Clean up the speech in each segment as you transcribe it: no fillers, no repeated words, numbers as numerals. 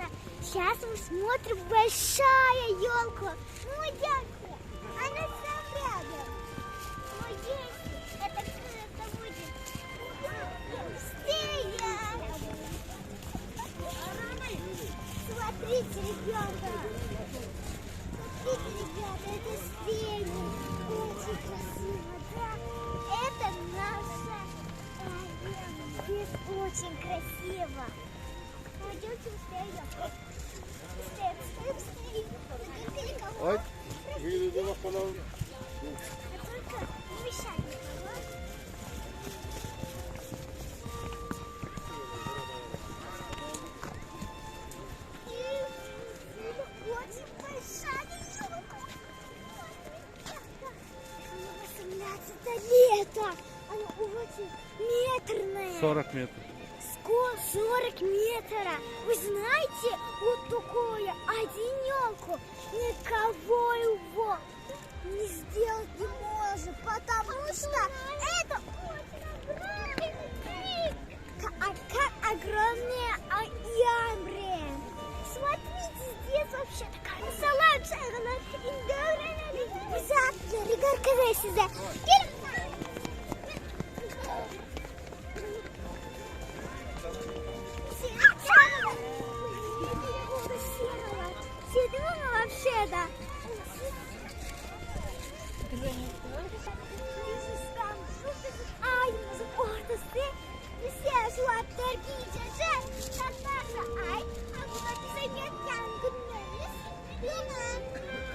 Ребята, сейчас мы смотрим большая елку. Ну, елку. Она там рядом. Ну, если это это будет быстрее. Смотрите, ребята. Смотрите, ребята, это свиньи. Очень красиво, да? Это наша арена. Здесь очень красиво. Пойдемте быстрее. Быстрее, быстрее, быстрее. Только никого. Ay, bir de bakalım. А только не мешай никого. И очень большая елка. Мне 18 лета. Она очень метрная. 40 metr. Сколько? 40 метров. Вы знаете, вот такое один елку никого его не сделать не может, потому что это очень огромный, как огромные ямры. Смотрите, здесь вообще такая салат çağlar. Indi öğrenelim. Bu saatleri görkezeyim size. Gelin. Sevdim ama вообще да. Ayımızın ortası. Biz şu atlar giyeceğiz. Hatta ay. Buna bize geçen günlerimiz. Yine.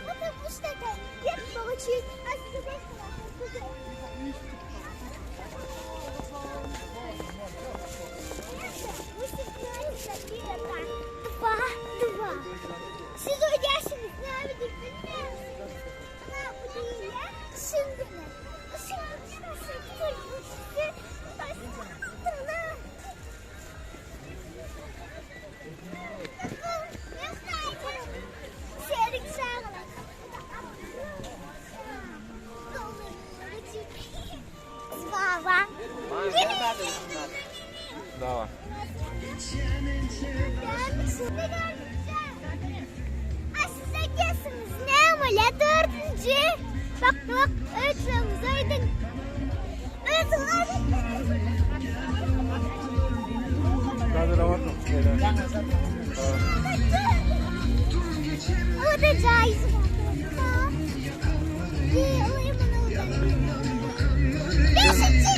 Hatta bu işte yapmak için aslında Два, два. Siz o yaşınız ne bilir bilmiyor musunuz? Ama bu değil ya. Kışın günü. Kışın günü. Baba. Давай. Size gelsiniz ne öyle dördüncü. Bak bak ölçümüz aydın. Hadi rahat ol. O da caiz. Beşinci.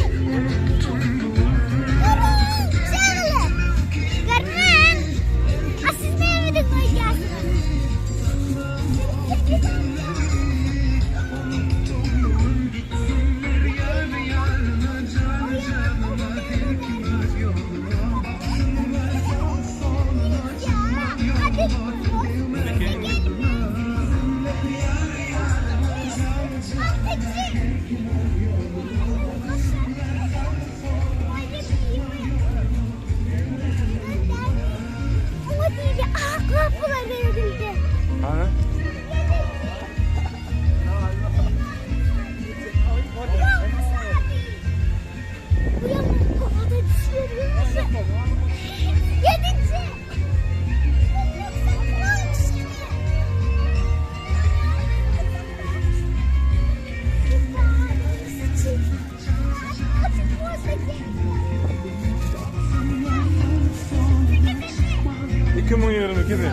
2022 bin.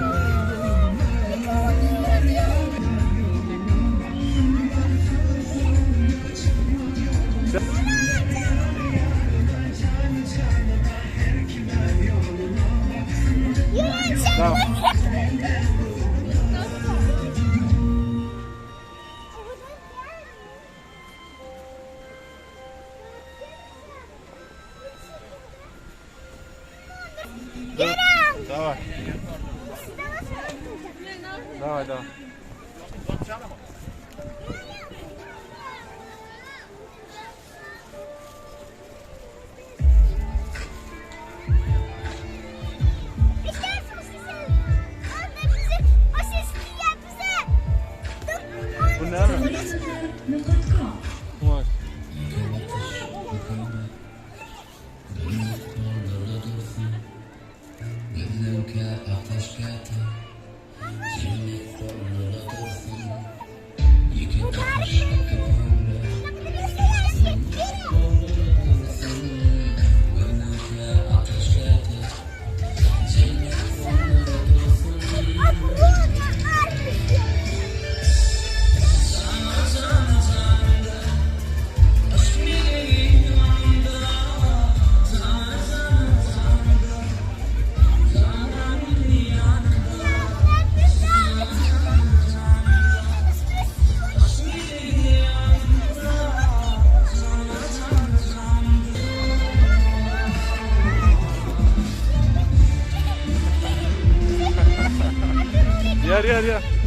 Tamam. Давай. Давай, давай. Bu ne mi? Kumaş. Gel gel gel.